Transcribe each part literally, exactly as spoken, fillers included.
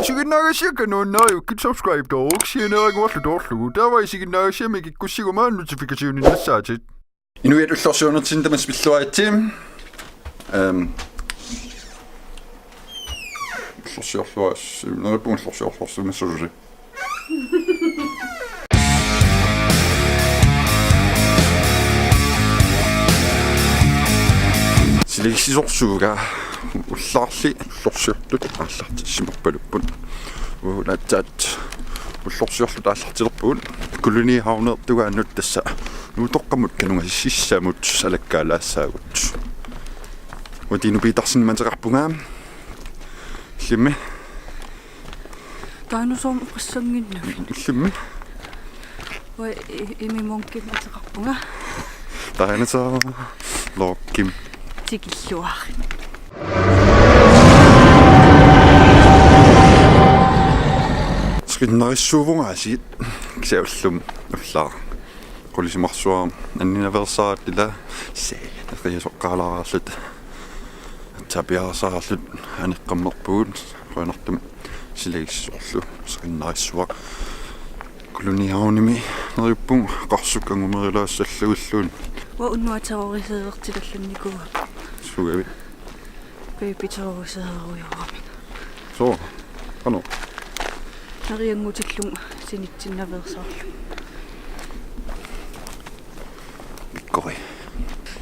Isiginnaagassiakka nuannariukkit subscribe-tooruk sianeeraguarlu toorlugu. Taava isiginnaagassiami kikkussiguma notification-innassaatit. Inuit ullorsiornertinnut tamassi pilluaritsi. Ehm. Ullorsiorluas-, neriuppunga ullorsiorluarsimassuusi. Silagissisorsuuga ullaarli ullorsiortut aallartissimappaluppoq. Unaatsaat ullorsiorluta aallartilerpugut. Kolonihavneertugaannut tassa Nuutoqqamut Kanungasissisamut alakkaalaassaagut. Uanga Tinu Petersenimik ateqarpunga. Illimmi? Dinosaurimi oqassannginnavit? Illimmi? Uanga i-, Imi Munkimik ateqarpunga. Dinosaur Lorkim. Tikilluarit. Seqinnarissuuvunga aasiit kisianni ullumi ullaaq. Qulisimarsuaq anninaveersaaratta ila se eqiasoqqaalaarluta. Tapiaarsaarluta aneqqammerpugut qujanartumik silagissisorlu seqinnarissuaq. Kolonihavnimi neriuppunga qarsuk angumerilaassallugu illuun. Uanga unnuaq terroriseertitallannikuuara. Sugavit? Baby terroriseerujoramik. Soo, qanoq? Nerianngutillugu sinitsinnaveersaarlugu. Pikkori.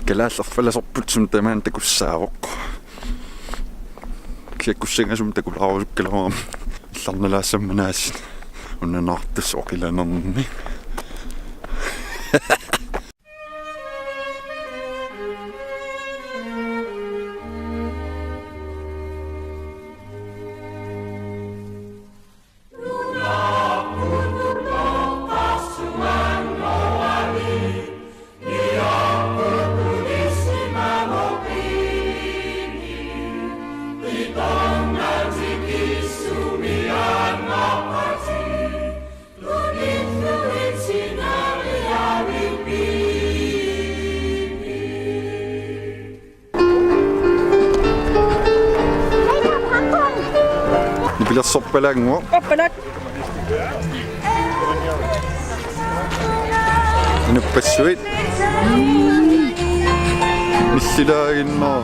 Kalaallit erfalasorput sumi tamaani takussaavoq. Kisianni kussangasumik takulaarusukkaluarami. Illarnalaassammat aasiit. Una naartussaq oqilanermi. Nipilersorpalaannguaq. Appalak. Inuppassuit. Missilaaginnaa.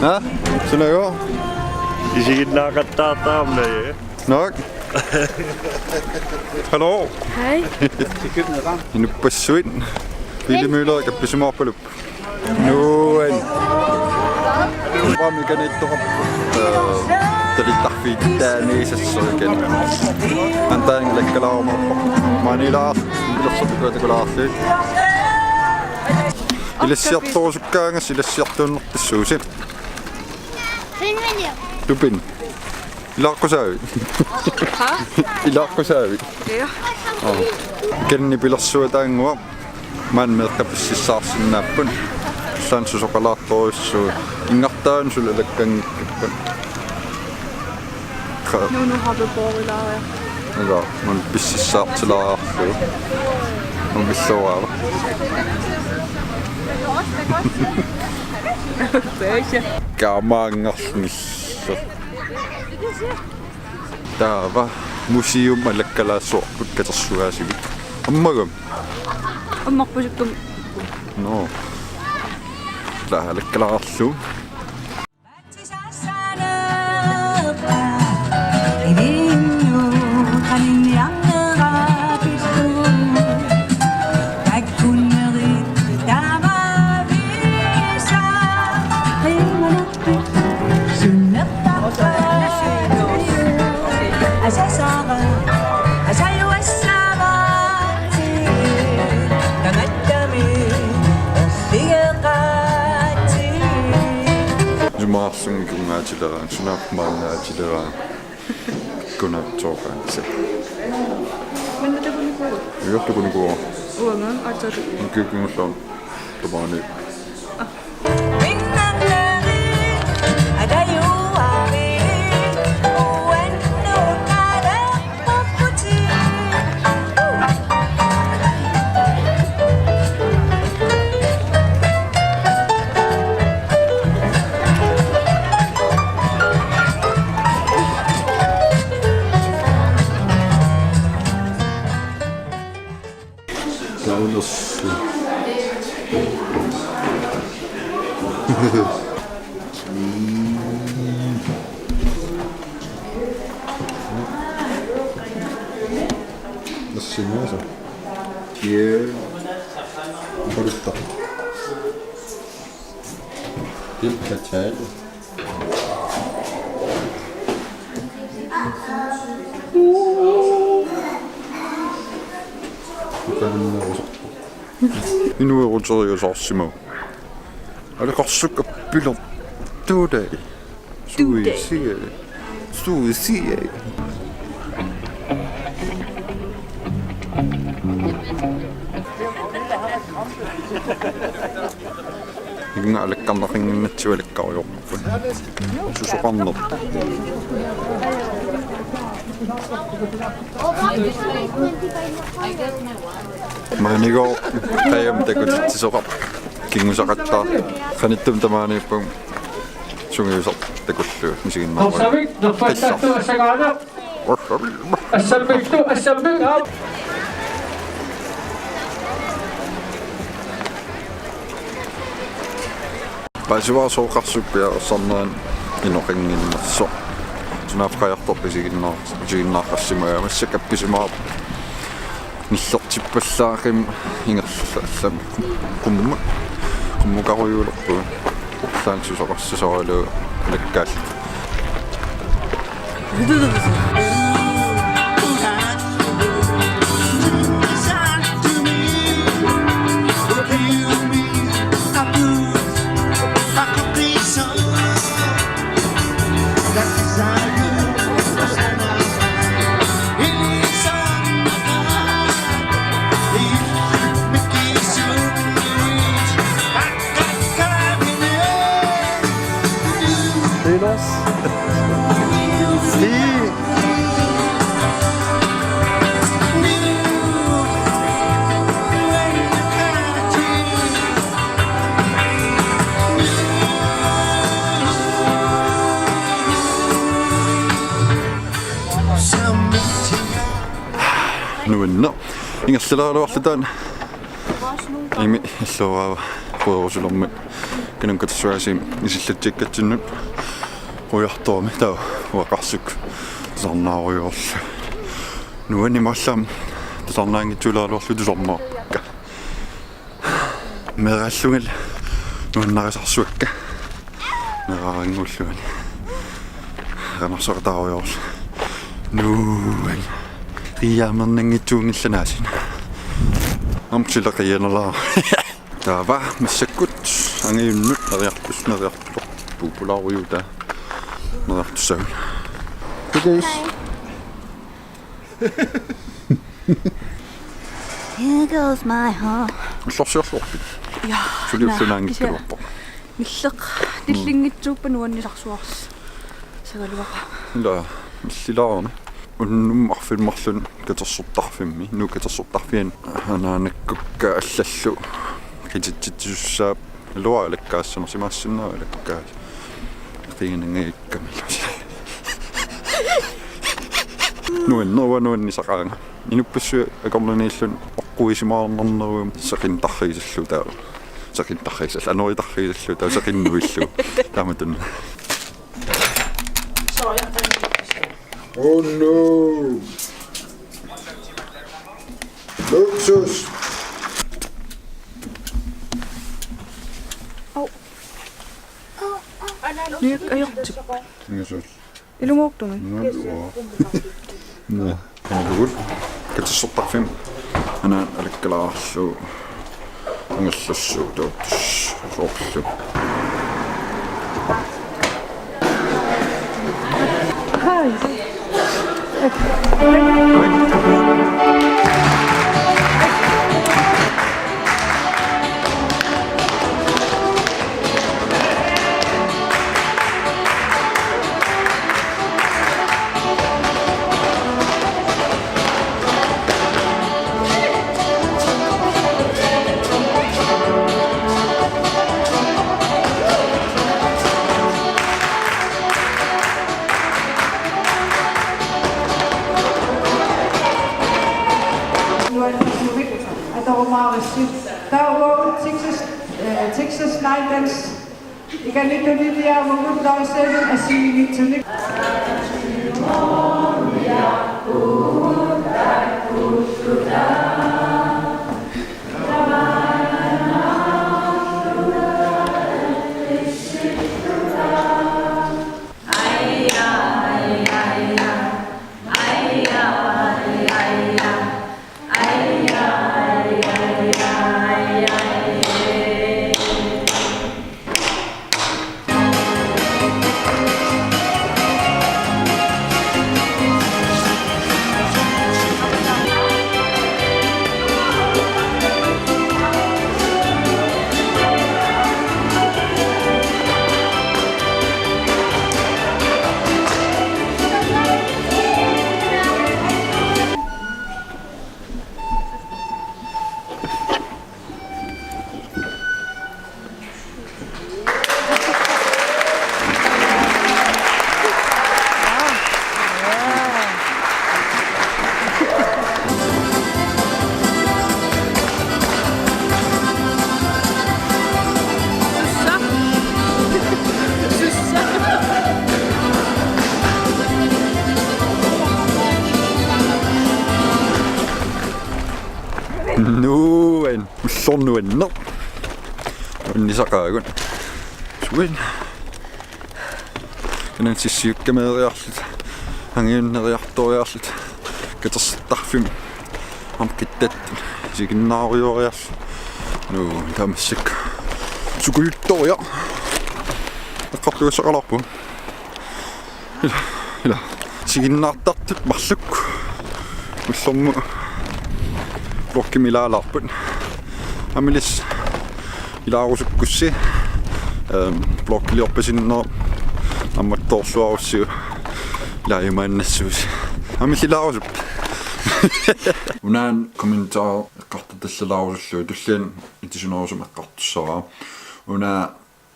Ha? Sunago? Isiginnaaqattaartaramma. Nok. Hallo. Hej. Inuppassuit. Pele Møller kappisimaarpalup. Nuan. Uami kaniittoqarpoq. Talittarfigittaaniissassorikan. Antaan lakkalaarumappoq. Maaniilaar. Ilersorpikkuatakulaarli. Ilassiartorusukkaangas ilassiartuunnertussuusi. Tupin. Ilaaqqusaavit? Ha? Ilaaqqusaavit? Ja. Aa. Kanni pilersuataannguaq. Maani meeqqat pississaarsinnaapput. Illaan susoqalaartorujussuuvoq. Inngartaanut suli alakkanngikkippat. Qa- Nunu har beborelaariarlugu. Ila, mun pississaartilaariarlugu. Mun pilluaava. Kaamaanngarluni. Taava museum alakkalaassuarput katersugaasigut. Ammagami. Ammarpusikkami. Nå. Ila alakkalaarlugu. Isumaqarlunga ikunngaatileraangat, sunaaffa maannaatileraangat. Kuna tooqaansi. Manna takunikuuara? Uanga takunikuuara. Uanga aatsaat. Ukiut kingulliit tamaani. Nassimmaasa. Ie. Oqaluttoq. Helt fantastisk. Inueruteriusaarsimavoq. Aleqarsuk appilertuutai. Tuutai. Suisiai. Suisiai. Inga alakkarneqannginnatsigu alakkarujoorput. Susoqarneq. Maanigu qajam takutitsisoqarpoq. Kinngusaqattaartoq. Qanittumi tamaaniippugut sungiusartut takullugu isiginnaarlugu. Qissartut. Assammillu, assammillu, aa. Paasivaat Sooqarsuup piareersarnerani inoqannginnersoq. Sunaaffa qajartorpoq isiginnaar-, isiginnaaqqassimagaa, massakkut appisimaarpoq. Nillertippallaaqimmat ingerlallammi. Qummut. Qummukarujuulerpugut. Taanna susoqarsisoralugu alakkaalluta. Nuanneq. Ingerlalaaraluarluta taanna. Imi illuaraava querusulermat Kanunga Katersugaasiami isillatsikkatsinnut quiartorami taava uanga qarsuk tusarnaarujoorlugu. Nuanni maallaammik tusarnaanngitsuulaaraluarlugu tusarnaarpakka. Meeraallungali nuannarisarsuakka. Meeraarannguullugani. Qanarsoqataarujoorlu. Nuann. Qiiaamernanngitsuunngillat naasina. Aamma sila qiianalaara. Taava massakkut angajunnut neriartussaq neriartulerpoq pulaarujuutaa. Neriartussaagut. Hej. Here goes my heart. Ullorsiorluarpit? Ja. Suli naa, ullunaanngikkaluarpoq. Nilleq, mm, nillinngitsuuppat nuannisarsuarsi. Sagaluaqaaq. Ila, nillilaarami. Unnuk arfineq-marlunnik katersortarfimmi, Nuuk Katersortarfiani anaanakkukka allallu qititsitsisussaavoq. Iluara alakkaassanersimaassinnaavoq alakkaas-. Qiinangajakkamilu. Nuanneq, uanga nuannisaqaanga. Inuppassuit akornanniilluni oqquisimaarnarnerujummik seqinneq tarriisallugu taava. Seqinneq tarriisal-, anoriit tarriisallugu taava seqinnuillugu. Taamatut. Oh no! Luksus! Au. Niak ajortip. Ingasoos. Ilumoortunga. Nalua. Naa. Angugut. Katersortarfimmi. Anaana alakkalaarlugu. Angallassuutoq soorlu. Hej. Omaarissi. Taava Texas, eh, Texas Line Dance. Ikanitunilia uagut Lars Evans assigiinngitsunik. Nuan, ullornuanneq. Unnisaqaagut. Suin. Kanan sissiukkameeriarluta. Angiunneriartoriarluta. Katersittarfimmi. Aamma qittat. Isiginnaarujooriarluta. Nuu, tamassi. Sukujuttoriaq. Eqqartugassaqalaarpugut. Ila, ila. Isiginnaartartut marluk. Ullormut. Vloggimi ilaalaarput. Aamma ilissi ilaarusukkussi. Ehm, vloggiliorpasinneq. Aamma toorluarussiuk. Ilaajumaannassuusi. Aamma ililaarusupput. Unaana kommentar eqqartortallalaarusullugu tulliani itisunerusumik eqqartussavara. Una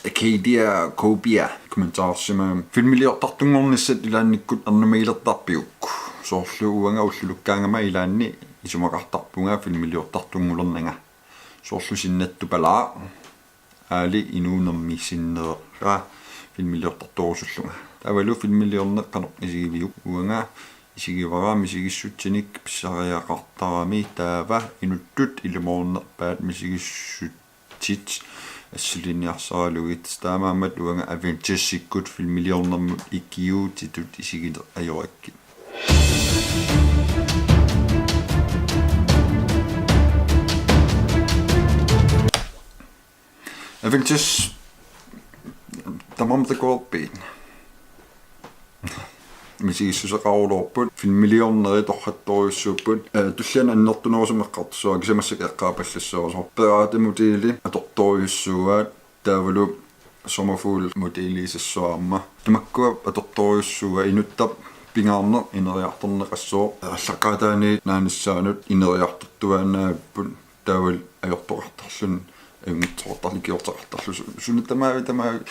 Acadia Copia kommentarsimagami: Filmiliortartunngornissat ilaannikkut ernumagilertarpiguk? Soorlu uanga ullulukkaangama ilaanni isumaqartarpunga filmiliortartunngorlernanga. Soorlu sinnattupalaaq, aali inuunermi sinnera filmiliortartorusullunga. Taavalu filmiliorneq qanoq isigiviuk? Uanga isigivara misigissutsinik pissariaqartarami, taava inuttut ilumoornerpaat misigissut tit assiliniarsaralugit. Taamaammat uanga Avengersikkut filmiliornermut ikiuutitut isigineq ajorakkit. Avengers tamarmik takuarpit? Misigissuseqarulorput, filmiliorneri torrattorujussuupput, eh, tulliani annertunerusumik eqqartussavara, kisianni massakkut eqqaapallassavara. Soorlu Piratemodeli atortorujussuuaat, taavalu Sommerfuglimodeli sassuarma. Tamakkua atortorujussuuaat, inuttap pingaarneq ineriartorneqassooq, aallaqqaataaniit naanissaanut ineriartortuaannaavipput, taavalu ajortoqartarluni, ajunngitsoqartarluni, ikiorteqartarluni, su-, suna tamaavik, tamaavik,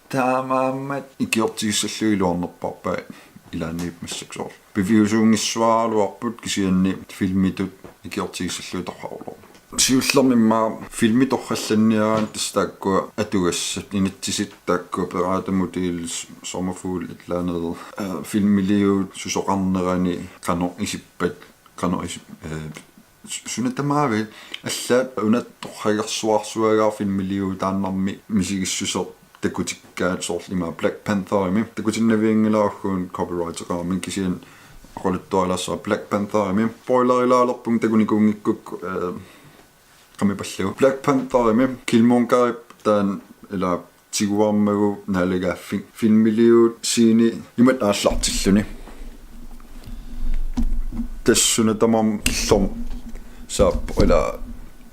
taamaammat ikiortigissallugit iluarnerpaarpaat ilaanniippoq massakkut. Soorlu piviusuunngissuaraluarput, kisianni filmitut ikiortigissallugit torrarulorpoq. Siullermik immaqa filmit torrallanniaraanni tassa taakkua atugassat, inatsisit taakkua, Piratemodeli, Sommerfugl et eller andet, eh, filmiliuut susoqarnerani qanoq isippat, qanoq is-, eh, su-, suna tamaavik, allaat una torragersuarsuagaa filmiliuutaannarmi misigissuseq takutikkaat, soorlu ima Black Pantherimi. Takutinnavianngilara uagut copyrighteqarami, kisianni oqaluttuarilaassavara Black Pantherimi. Spoilerilaalerpunga takunikuunngikkukku, eh, qamipallugu. Black Pantherimi Killmongerip taanna ila tiguarmagu naalagaaffik filmiliuut sceneni imatut aallartilluni. Tassa suna tamarmi killormut saappoq, ila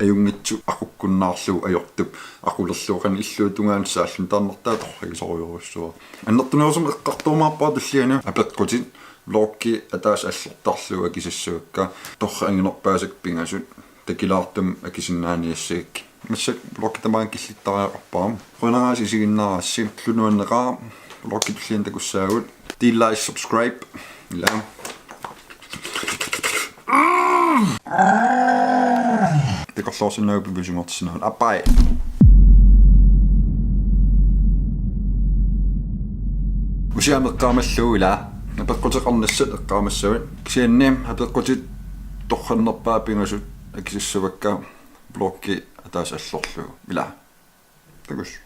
ajunngitsoq aqukkunnaarlugu ajortup aqulerlugu qanoq illuatungaanut saalluni, taannartaa torragisorujussuuara. Annertunerusumik eqqartorumaarpara tulliani apeqqutit, vloggi ataaseq allortarlugu akisassavakka, torrak anginerpaasakka pingasut, takilaartumik akisinnaaniassagakkit. Massakkut vloggi tamaanga killittariaqarpara. Qujanaq aasiit isiginnaarassi. Ulloq nuanneqaaq. Vloggi tulliani takussaagut. Del, like, subscribe. Ila. Alloorsinnaavutit piviusunngortissinnaavit. Apai. Usiamik eqqaamallugu ilaa. Apeqquteqarnissat eqqaamassavat. Kisianni apeqqutit torrannerpaat pingasut akisussavakka blokki ataaseq allorlugu ilaa. Takuss.